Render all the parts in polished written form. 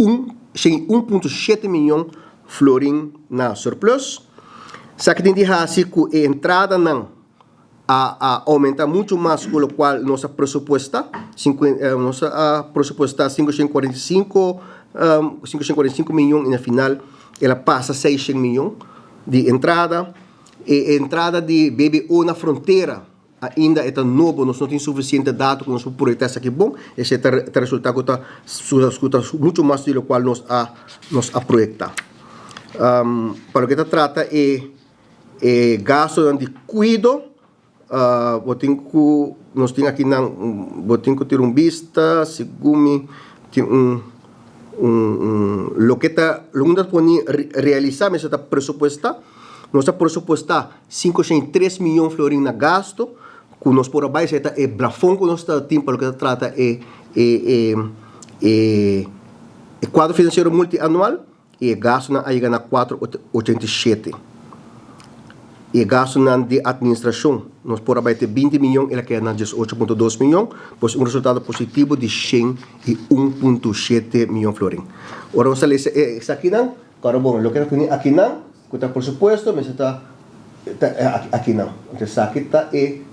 un, 101.7 miyon florin na surplus. Esaki tin di hasi ku e entradanan a a aumenta muchu mas ku lokual nos a presupuesta, nos a presupuesta 545, 545 miyon i na final el a pasa 600 miyon di entrada. E entrada di BBO na frontera ainda e ta nobo, nos no tin sufisiente dato ku nos por proyekta esaki bon, esei ta ta resulta ku ta ku ta muchu mas di lokual nos a nos a proyekta. Pa loke ta trata e e gastonan di kuido bo tin ku nos tin akinan bo tin ku tira un bista segun mi tin un un un loke ta loke ta pone realisa mester ta presupuesta nos ta presupuesta 503 miyon florin na gasto ku nos por a bai esei ta e blafon ku nos ta tin pa loke ta trata e e e e e kuadro finansiero multianual. I e gastunan a yega na 487. I e gastunan di atministrashon, nos por a bai te 20 miyon, el a keda na 18.2 miyon, pues un resultado positivo di 101.7 miyon florin. Ora nos ta lesa e esakinan, kòrda bon, loke ta tene akinan, ku ta presupuesto, mester ta akinan. Entonces esaki ta e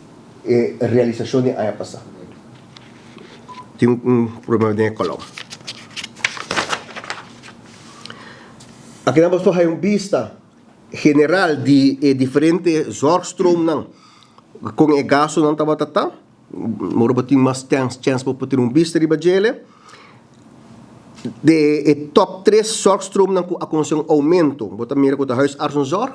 realisashon di aña pasá. Tin un problema den e kolom. Akinan bo por haya un bista general di e diferente zorgstroomnan kon e gastonan tabata ta. Ora bo tin mas chèns bo por tin un bista riba djele. De e top tres zorgstroomnan ku a konosé un oumento, bo ta mira ku ta huisartsenzorg,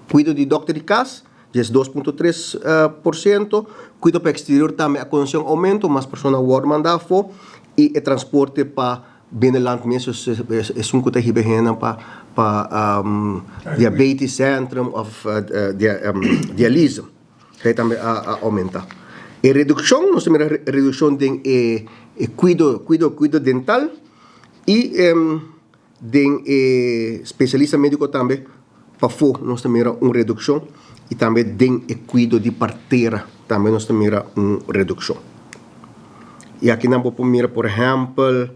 kuido di dòkter di kas, 12.3%, kuido pa eksterior tambe a konosé un oumento, mas persona a wòrdu mandá afó i e transporte pa binnenland mes, esun ku ta hiba e hendenan pa pa diabetes centrum òf dialyse, esei tambe a oumentá. E redukshon, nos ta mira redukshon den e kuido kuido kuido dental i Den e spesialista médiko tambe pafó nos ta mira un redukshon i tambe den e kuido di partera tambe nos ta mira un redukshon. I akinan bo por mira por ehèmpel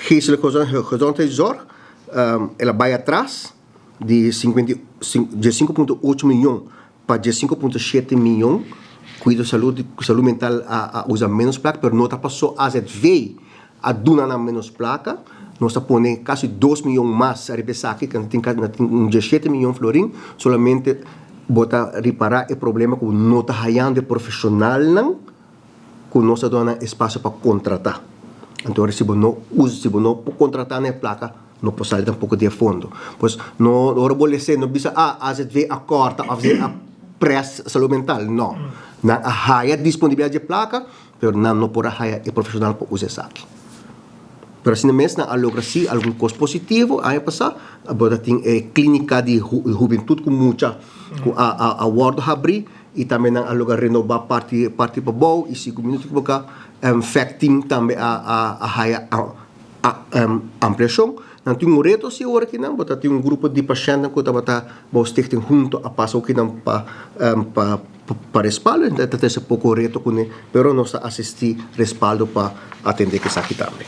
geestelijke gezondheidszorg el a bai atras di 5.8 miyon Pa 15.7 miyon kuido salud salud mental a a usa menos plaka pero no ta paso azv a duna nan menos plaka nos a pone kasi 2 miyon mas ariba esaki ke nan tin nan tin un 17 miyon florin solamente bo ta ripara e problema ku no ta hayando e profeshonalnan ku nos a duna nan espasio pa kontrata anto si bo no usa si bo no por kontrata nan e plaka No por sali tampoco di e fondo. Pues no ora bo lese no bisa ah azv a corta of azv a press salud mental. No. Nan a haya disponibilidad di e placa pero nan no por a haya e profesional pa usa esaki. Pero asina mes nan a logra si algun cos positivo aña pasa. Bo ta tin e clinica di hubentud cu mucha cu a a wordo habri y tambe nan a logra renoba parti parti pabou y si cu mi no ta ekiboca fact team tambe a a haya Ampliashon, Nan tin un reto si ora kinan, bo ta tin un grupo di pashèntnan ku tabata bou stichting hunto a pasa okinan pa pa pa respaldo, ta trese poko reto kuné, pero nos ta asistí respaldo pa atendé ku esaki tambe.